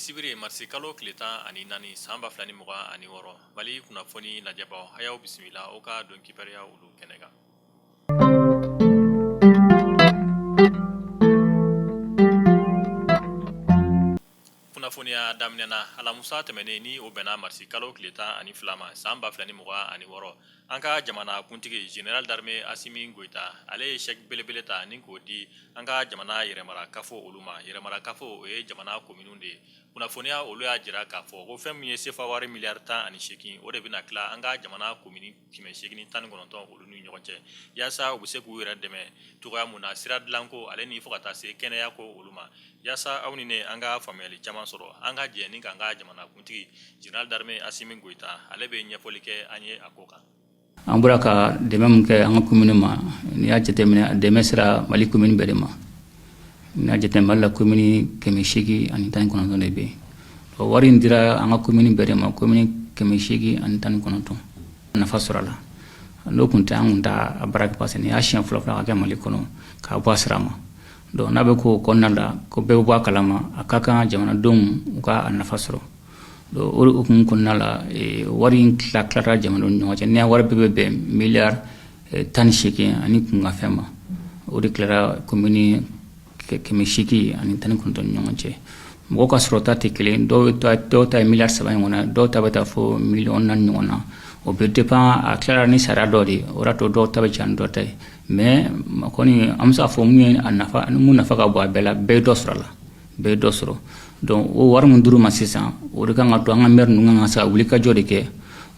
sibiri ye marisi kalo tile 14 san 2026, Mali kunnafoni lajɛbaw, a y'aw bisimila aw ka don kibaruya olu kɛnɛ kan. Kunnafoniya daminɛ na, alamusa tɛmɛnen ni o bɛnna marisi kalo tile 12 ma san 2026, an ka jamana kuntigi général d'armée Asimi Goyita, ale ye chèque belebele ta ni k'o di an ka jamana yɛrɛmara kafo olu ma. Yɛrɛmara kafo, o ye jamana kominiw de ye. Kunnafoniya olu y'a jira k'a fɔ ko fɛn min ye sefa wari miliyari 18, o de bɛna tila an ka jamana komini 819 olu ni ɲɔgɔn cɛ, yaasa u bɛ se k'u yɛrɛ dɛmɛ cogoya mun na sira dilanko ale ni fo ka taa se kɛnɛya ko olu ma. Yaasa aw ni ne an ka faamuyali caman sɔrɔ, an ka jɛ ni k'an ka jamanakuntigi général d'armée Asimi Goyita, ale bɛ ɲɛfɔli kɛ an ye a ko kan. An bɔra ka dɛmɛ min kɛ an ka commune ma, n'i y'a jateminɛ, a dɛmɛ sera Mali commune bɛɛ de ma. N'i y'a jateminɛ, Mali la commune 819 de bɛ yen. Wari in dira an ka commune bɛɛ de ma, commune 819. Nafa sɔrɔ a la. N'o tun tɛ, an tun t'a baara kɛ parce que nin y'a siɲɛ fɔlɔ fɔlɔ ka kɛ Mali kɔnɔ k'a bɔ a sira ma. Donc n'a bɛ k'o kɔnɔna la ko bɛɛ bɛ bɔ a kalama, a ka kan jamanadenw u ka a nafa sɔrɔ. Donc o hukumu kɔnɔna la, wari in tila tilara jamanadenw ni ɲɔgɔn cɛ. N'i y'a wari bɛɛ bɛ bɛn miliyari 18 ani kunkanfɛn ma, o de tilara commune 819 ni ɲɔgɔn cɛ. Mɔgɔw ka sɔrɔta tɛ kelen, dɔw ta ye miliyari 3 ɲɔgɔn na, dɔw ta bɛ taa fo miliyɔn 4 ɲɔgɔn na. O bɛ dépend, a tilara ni sariya dɔ de ye, o y'a to dɔw ta bɛ caya ni dɔ ta ye. Mais kɔni an bɛ se k'a fɔ mun ye a nafa, mun nafa ka bon a bɛɛ la, bɛɛ ye dɔ sɔrɔ a la, bɛɛ ye dɔ sɔrɔ. Donc o wari min dir'u ma sisan, o de kan ka to an ka maire ninnu kan ka se ka wulikajɔ de kɛ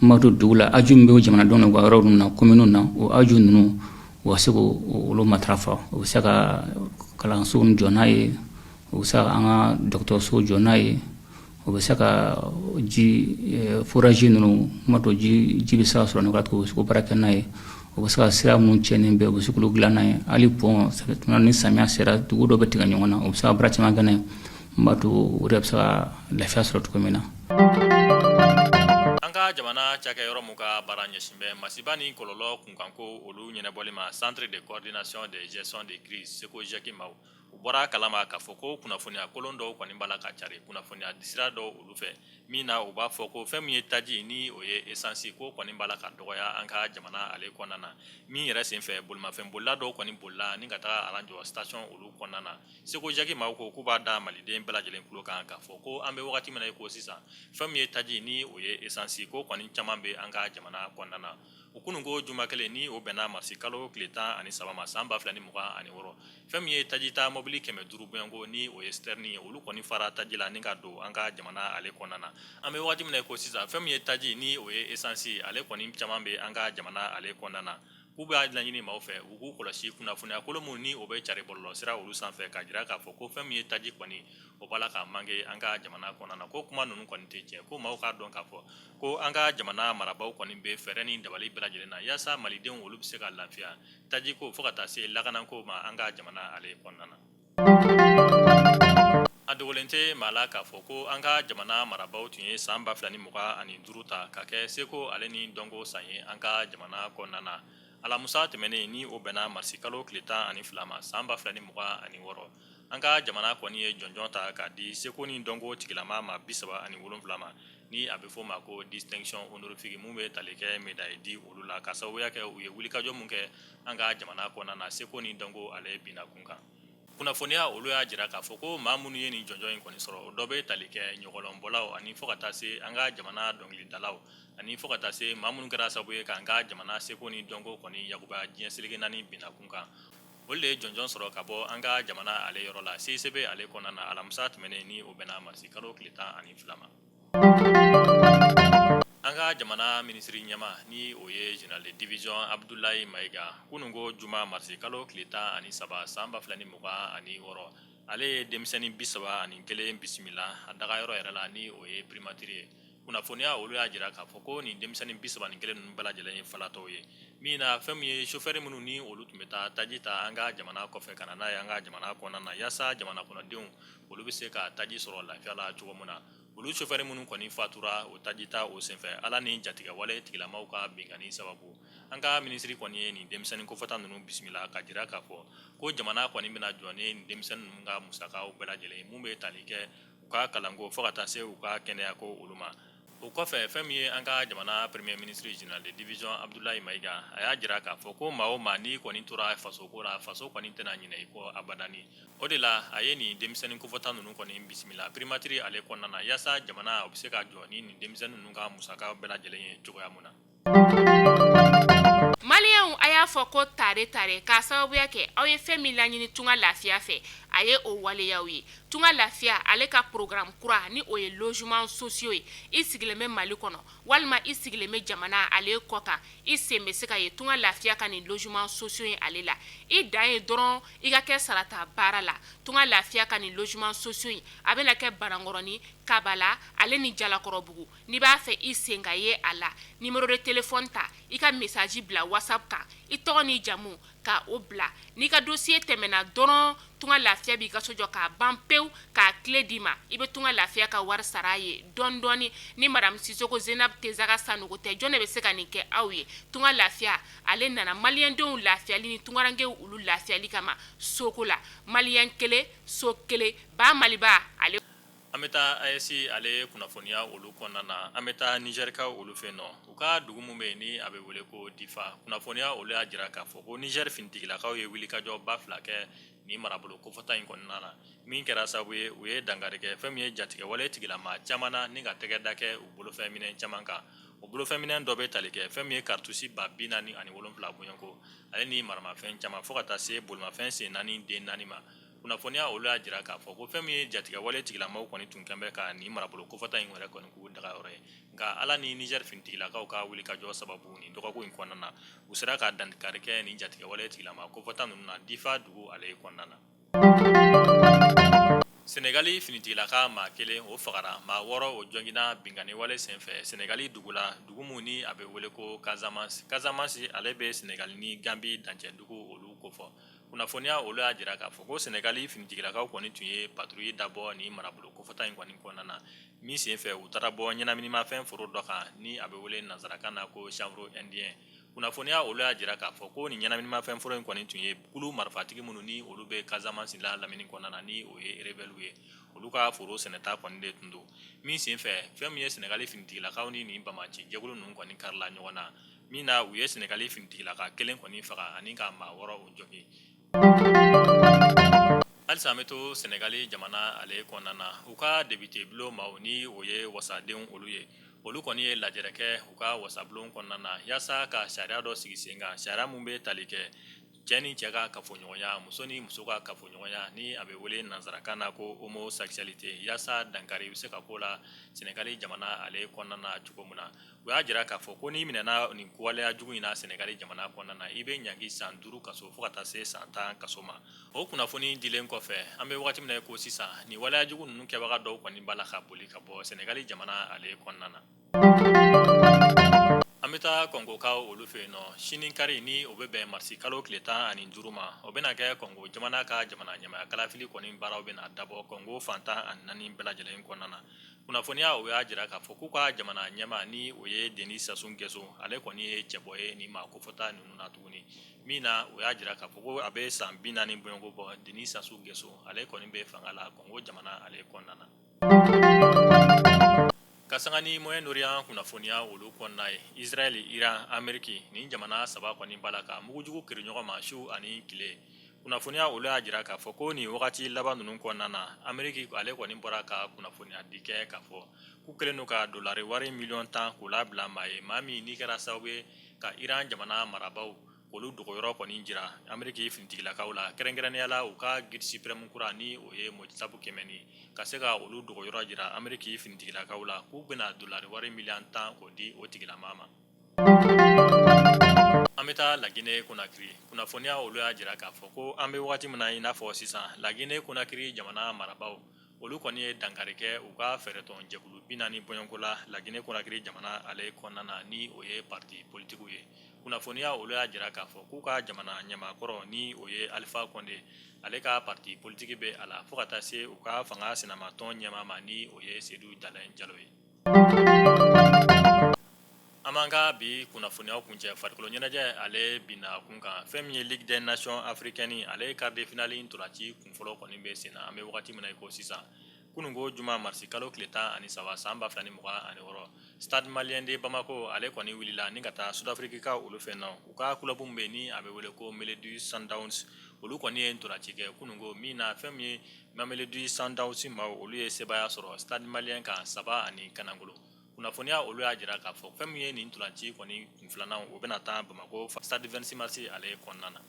mun b'a to dugu la aju min bɛ jamanadenw na u ka yɔrɔ ninnu na, communes na, o aju ninnu u ka se k'olu matarafa. U bɛ se ka kalansow jɔ n'a ye, u bɛ se ka an ka dɔgɔtɔrɔsow jɔ n'a ye, u bɛ se ka ji forage ninnu mun b'a to ji bɛ se ka sɔrɔ nɔgɔya cogo, u bɛ se k'o baara kɛ n'a ye. U bɛ se ka sira minnu tiɲɛnen bɛ, u bɛ se k'olu dilan n'a ye. Hali pont, ni samiya sera, dugu dɔ bɛ tigɛ ɲɔgɔn na, u bɛ se ka baara caman kɛ n'a ye mun b'a to o de bɛ se ka lafiya sɔrɔ cogo min na. An ka jamana cakɛyɔrɔ min ka baara ɲɛsin bɛ masiba ni kɔlɔlɔ kunkanko olu ɲɛnabɔli ma, Centre de coordination de gestion de crise, CECOGEC maaw, u bɔra a kalama k'a fɔ ko kunnafoniya kolon dɔw kɔni b'a la ka cari kunnafoniya sira dɔw olu fɛ, min na u b'a fɔ ko fɛn min ye taji ni o ye essence, ko kɔni b'a la ka dɔgɔya an ka jamana ale kɔnɔna na. Min yɛrɛ senfɛ, bolimafɛn bolila dɔw kɔni bolila ni ka taga aran jɔ station olu kɔnɔna na. CECOGEC maaw ko k'u b'a da maliden bɛɛ lajɛlen tulo kan k'a fɔ ko an bɛ wagati min na i ko sisan, fɛn min ye taji ni o ye essence, ko kɔni caman bɛ an ka jamana kɔnɔna na. O kunun ko juma kelen ni o bɛnna marisi kalo tile 13 ma san 2026, fɛn min ye taji ta mɔbili 500 bɔɲɔgɔnko ni o ye citerne ye, olu kɔni fara taji la ni ka don an ka jamana ale kɔnɔna na. An bɛ waati min na ko sisan, fɛn min ye taji ni o ye essence, ale kɔni caman bɛ an ka jamana ale kɔnɔna na. K'u b'a laɲini maaw fɛ u k'u kɔlɔsi kunnafoniya kolon minnu ni o bɛ cari bɔlɔlɔ sira olu sanfɛ, k'a jira k'a fɔ ko fɛn min ye taji kɔni, o b'a la ka manquer an ka jamana kɔnɔna na, ko kuma ninnu kɔni tɛ tiɲɛ. Ko maaw k'a dɔn k'a fɔ ko an ka jamana marabaaw kɔni bɛ fɛɛrɛ ni dabali bɛɛ lajɛlen na yaasa malidenw olu bɛ se ka lafiya taji ko fo ka taa se lakanako ma an ka jamana ale kɔnɔna na. A dogolen tɛ maa la k'a fɔ ko an ka jamana marabaaw tun ye san 2025 ta ka kɛ seko ale ni dɔnko san ye an ka jamana kɔnɔna na. Alamusa tɛmɛnen ni o bɛnna marisi kalo tile 12 ma san 2026, an ka jamana kɔni ye jɔnjɔn ta k'a di seko ni dɔnko tigilama ma 37 ma, ni a bɛ f'o ma ko distinction honorifique, mun bɛ tali kɛ médaille di olu la ka sababuya kɛ u ye wulikajɔ mun kɛ an ka jamana kɔnɔna na seko ni dɔnko ale binna kun kan. Kunnafoniya olu y'a jira k'a fɔ ko maa minnu ye nin jɔnjɔn in kɔni sɔrɔ, o dɔ bɛ tali kɛ ɲɔgɔlɔnbɔlaw ani fo ka taa se an ka jamana dɔnkilidalaw ani fo ka taa se maa minnu kɛra sababu ye k'an ka jamana seko ni dɔnko kɔni yakubaya diɲɛ seleke naani binna kun kan, olu de ye jɔnjɔn sɔrɔ ka bɔ an ka jamana ale yɔrɔ la CICB ale kɔnɔna na alamisa tɛmɛnen ni o bɛnna marisi kalo tile 12 ma. An ka jamana minisiri ɲɛmaa ni o ye général de division Abdoulaye Maïga, kunun ko juma marisi kalo tile 13 san 2026, ale ye denmisɛnnin 31 bisimila a dagayɔrɔ yɛrɛ la ni o ye primature ye. Kunnafoniya olu y'a jira k'a fɔ ko nin denmisɛnnin 31 ninnu bɛɛ lajɛlen ye falatɔw ye, min na fɛn min ye chauffeur minnu ni olu tun bɛ taa taji ta an ka jamana kɔfɛ ka na n'a ye an ka jamana kɔnɔna na yaasa jamana kɔnɔdenw olu bɛ se ka taji sɔrɔ lafiya la cogo min na. Olu chauffeur minnu kɔni fatura o taji ta o senfɛ, Ala ni jatigɛwale tigilamaw ka binkanni sababu, an ka minisiri kɔni ye nin denmisɛnnin kofɔta ninnu bisimila ka jira k'a fɔ ko jamana kɔni bɛna jɔ ni nin denmisɛnnin ninnu ka musakaw bɛɛ lajɛlen ye, mun bɛ tali kɛ u u ka kalanko fo ka taa se u ka kɛnɛyako olu ma. O kɔfɛ, fɛn min ye an ka jamana premier ministre général de division Abdoulaye Maïga, a y'a jira k'a fɔ ko maa o maa n'i kɔni tora fasoko la, faso kɔni tɛna ɲinɛ i kɔ abadani. O de la, a ye nin denmisɛnnin kofɔta ninnu kɔni bisimila primature ale kɔnɔna na, yaasa jamana o bɛ se ka jɔ ni nin denmisɛnnin ninnu ka musaka bɛɛ lajɛlen ye cogoya mun na. Maliyɛnw, a y'a fɔ ko tare tare, k'a sababuya kɛ aw ye fɛn min laɲini Tunga Lafiya fɛ, a ye o waleyaw ye. Tunga Lafiya ale ka programme kura ni o ye logement sociaux ye. I sigilen bɛ Mali kɔnɔ walima i sigilen bɛ jamana ale kɔ kan, i sen bɛ se ka ye Tunga Lafiya ka nin logement sociaux ye ale la. I dan ye dɔrɔn i ka kɛ sarata baara la. Tunga Lafiya ka nin logement sociaux in, a bɛna kɛ Banankɔrɔni, Kabala ale ni Jalakɔrɔbugu. N'i b'a fɛ i sen ka ye a la, numéro de téléphone ta, i ka message bila WhatsApp kan, i tɔgɔ n'i jamu ka o bila. N'i ka dossier tɛmɛna dɔrɔn, Tunga Lafiya b'i ka so jɔ k'a ban pewu, k'a clé d'i ma. I bɛ Tunga Lafiya ka wari sara a ye dɔɔni dɔɔni. Ni madame Sisoko Zenab Tezaga Sanogo tɛ, jɔn de bɛ se ka nin kɛ aw ye? Tunga Lafiya ale nana maliyɛndenw lafiyali ni tungarankew olu lafiyali kama soko la. Maliyɛn kelen, so kelen, ba Maliba ale. An bɛ taa AES ale kunnafoniya olu kɔnɔna na. An bɛ taa Nizɛrikaw olu fɛ yen nɔ, u ka dugu min bɛ yen ni a bɛ wele ko Difa. Kunnafoniya olu y'a jira k'a fɔ ko Nizɛri finitigilakaw ye wulikajɔba fila kɛ nin marabolo kofɔta in kɔnɔna na, min kɛra sababu ye u ye dankari kɛ fɛn min ye jatigɛwale tigilama caman na ni ka tɛgɛ da kɛ u bolofɛn minɛ caman kan. O bolofɛn minɛ dɔ bɛ tali kɛ fɛn min ye cartouche 47 bɔɲɔgɔnko ale ni maramafɛn caman, fo ka taa se bolimafɛn sen naani den naani ma. Kunnafoniya olu y'a jira k'a fɔ ko fɛn min ye jatigɛwale tigilamaw kɔni tun kɛn bɛ ka nin marabolo kofɔta in yɛrɛ kɔni k'u dagayɔrɔ ye, nka Ala ni Nizɛri finitigilakaw ka wulikajɔ sababu, nin dɔgɔkun in kɔnɔna na, u sera ka dankari kɛ nin jatigɛwale tigilama kofɔta ninnu na Difa dugu ale kɔnɔna na. Senegali finitigilaka maa kelen o fagara, maa wɔɔrɔ o jogina binkanni wale senfɛ Senegali dugu la, dugu min ni a bɛ wele ko Casamance. Casamance ale bɛ Senegali ni Gambi dancɛ dugu olu kofɔ. Kunnafoniya olu y'a jira k'a fɔ ko Senegali finitigilakaw kɔni tun ye patrouille dabɔ nin marabolo kofɔta in kɔni kɔnɔna na, min senfɛ u taara bɔ ɲɛnaminimafɛn foro dɔ kan ni a bɛ wele nansarakan na ko chanvre indien. Kunnafoniya olu y'a jira k'a fɔ ko nin ɲɛnaminimafɛn foro in kɔni tun ye kulu marifatigi minnu ni olu bɛ Casamance la lamini kɔnɔna na, ni o ye rebelles ye, olu ka foro sɛnɛta kɔni de tun don, min senfɛ fɛn min ye Senegali finitigilakaw ni nin banbaanci jɛkulu ninnu kɔni karila ɲɔgɔn na, min na u ye Senegali finitigilaka kelen kɔni faga ani ka maa wɔɔrɔ o jogin. Halisa an bɛ to Senegali jamana ale kɔnɔna na. U ka député bulon maaw, ni o ye wasadenw olu ye, olu kɔni ye lajɛrɛ kɛ u ka wasabulon kɔnɔna na yaasa ka sariya dɔ sigi sen kan, sariya min bɛ tali kɛ cɛ ni cɛ ka kafoɲɔgɔnya, muso ni muso ka kafoɲɔgɔnya, ni a bɛ wele nansarakan na ko homosexualité, yaasa dankari bɛ se ka k'o la Senegali jamana ale kɔnɔna na cogo min na. U y'a jira k'a fɔ ko n'i minɛna nin waleya jugu in na Senegali jamana kɔnɔna na, i bɛ ɲangi san 5 kaso fo ka taa se san 10 kaso ma. O kunnafoni dilen kɔfɛ, an bɛ waati min na ko sisan, nin waleya jugu ninnu kɛbaga dɔw kɔni b'a la ka boli ka bɔ Senegali jamana ale kɔnɔna na. An bɛ taa Kɔngokaw olu fɛ yen nɔ. Sini kari, ni o bɛ bɛn marisi kalo tile 15 ma, o bɛna kɛ Kɔngo jamana ka jamana ɲɛmaaya kalafili kɔni baaraw bɛna dabɔ Kɔngo fan 14 bɛɛ lajɛlen kɔnɔna na. Kunnafoniya o y'a jira k'a fɔ k'u ka jamana ɲɛmaa, ni o ye Denis Sassou Nguesso, ale kɔni ye cɛbɔ ye ni maa kofɔta ninnu na tuguni, min na o y'a jira k'a fɔ ko a bɛ san 40 bɔɲɔgɔnko bɔ, Denis Sassou Nguesso ale kɔni bɛ fanga la Kɔngo jamana ale kɔnɔna na. Ka sanga ni Moyen-Orient kunnafoniya olu kɔnɔna ye, Israël, Iran, Amérique, nin jamana saba kɔni b'a la ka mugujugu kiri ɲɔgɔn ma su ani tile. Kunnafoniya olu y'a jira k'a fɔ ko nin wagati laban ninnu kɔnɔna na, Ameriki ale kɔni bɔra ka kunnafoniya di kɛ k'a fɔ k'u kɛlen don ka dolari wari miliyɔn 10 k'o labila maa ye, maa min n'i kɛra sababu ye ka Iran jamana marabaaw olu dogoyɔrɔ kɔni jira Ameriki finitigilakaw la, kɛrɛnkɛrɛnnenya la u ka guide suprême kura, ni o ye Mojtaba Khamenei, ka se ka olu dogoyɔrɔ jira Ameriki finitigilakaw la, k'u bɛna dolari wari miliyɔn 10 k'o di o tigilamaa ma. An bɛ taa Laginɛ Konakiri. Kunnafoniya olu y'a jira k'a fɔ ko an bɛ waati min na i n'a fɔ sisan, Laginɛ Konakiri jamana marabaaw olu kɔni ye dankari kɛ u ka fɛɛrɛtɔn jɛkulu 40 bɔɲɔgɔnko la Laginɛ Konakiri jamana ale kɔnɔna na, ni o ye parti politigiw ye. Kunnafoniya olu y'a jira k'a fɔ k'u ka jamana ɲɛmaakɔrɔ, ni o ye Alpha Condé, ale ka parti politique bɛ a la, fo ka taa se u ka fanga sinamatɔn ɲɛmaa ma, ni o ye Cellou Dalein Diallo ye. An b'an ka bi kunnafoniyaw kuncɛ farikolo ɲɛnajɛ ale binna kun kan. Fɛn min ye Ligue des Nations africaine ale quart de finale ntolaci kunfɔlɔ kɔni bɛ sen na an bɛ wagati min na i ko sisan. Kununko juma marisi kalo tile 13 san 2026, Stade Malien de Bamako ale kɔni wulila ni ka taa Sud-Afrique olu fɛ nɔ. U ka club min bɛ ni a bɛ wele ko Mamelodi Sundowns, olu kɔni ye ntolanci kɛ kununko min na, fɛn min ye Mamelodi Sundowns maaw, olu ye sebaaya sɔrɔ Stade Malien kan 3-0. Kunnafoniya olu y'a jira k'a fɔ fɛn min ye nin ntolanci kɔni kun filanan, o bɛna taa Bamakɔ stade 26 mars ale kɔnɔna na.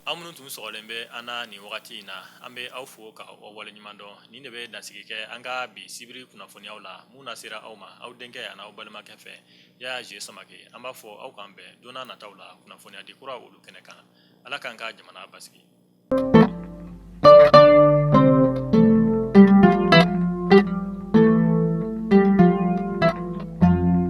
Aw minnu tun sɔgɔlen bɛ an na nin wagati in na, an bɛ aw fo ka aw waleɲuman dɔn. Nin de bɛ dansigi kɛ an ka bi sibiri kunnafoniyaw la, mun na sera aw ma aw denkɛ ani aw balimakɛ fɛ, Yaya J Samake. An b'a fɔ aw k'an bɛn don nataw la kunnafoniya di kura olu kɛnɛ kan. Ala k'an ka jamana basigi.